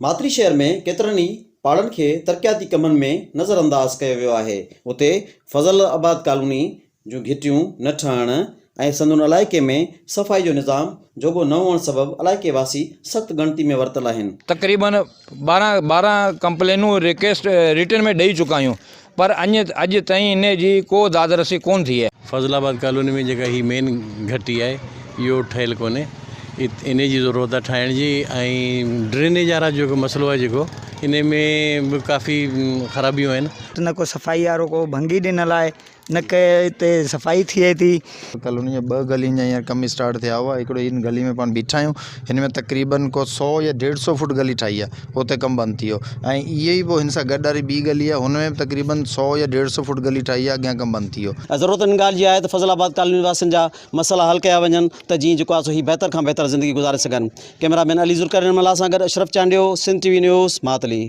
ماتلي شهر ۾ ڪيترن ئي پاڙن کي ترقياتي ڪمن ۾ نظرانداز ڪيو ويو آهي، اتي فضل آباد ڪالوني جون گهٽيون نه ٺهڻ ۽ سندن علائقي ۾ صفائي جو نظام جوڳو نه هئڻ سبب علائقي واسي سخت ڳڻتي ۾ ورتل آهن. تقريبن 12 ٻارنهن ڪمپلينون ريڪويسٽ رٽن ۾ ڏئي چڪا آهيون پر اڃ اڄ تائين انهي جي ڪو داد رسي ڪونه ٿي آهي. فضل آباد ڪالوني ۾ جيڪا هي مين گهٽي آهي اهو ٺهيل ڪونهي انهي جي ضرورت آهي ٺاهڻ جي ۽ ڊرينيج وارا جيڪو مسئلو آهي جيڪو انهي ۾ به ڪافي خرابيون آهن. نه ڪو صفائي وارو ڪو ڀنگي ڏنل آهي نه ڪي هتي صفائي ٿئي ٿي. ڪالوني جا ٻه گلين جا هينئر ڪم اسٽارٽ ٿيا هئا هڪڙو هن گلي ۾ پاڻ بيٺا آهيون هن ۾ تقريبن ڪو سو يا ڏيڍ سو فوٽ گلي ٺاهي آهي اتي ڪم بند ٿي ويو ۽ اهي ئي پوء هن سان گڏ واري ٻي گلي آهي هن ۾ به تقريبن سو يا ڏيڍ سو فوٽ گلي ٺاهي آهي اڳيان ڪم بند ٿي ويو. ضرورت ان ڳالهه جي آهي ته فضل آباد ڪالوني واسين جا مسئلا حل ڪيا وڃن ته جيئن جيڪو آهي سو هي بهتر کان بهتر زندگي گذاري سگهن. ڪئميرا مين علي ذوالقرنين ملاح سان گڏ Ashraf Chandio, Sindh T V news, Matli.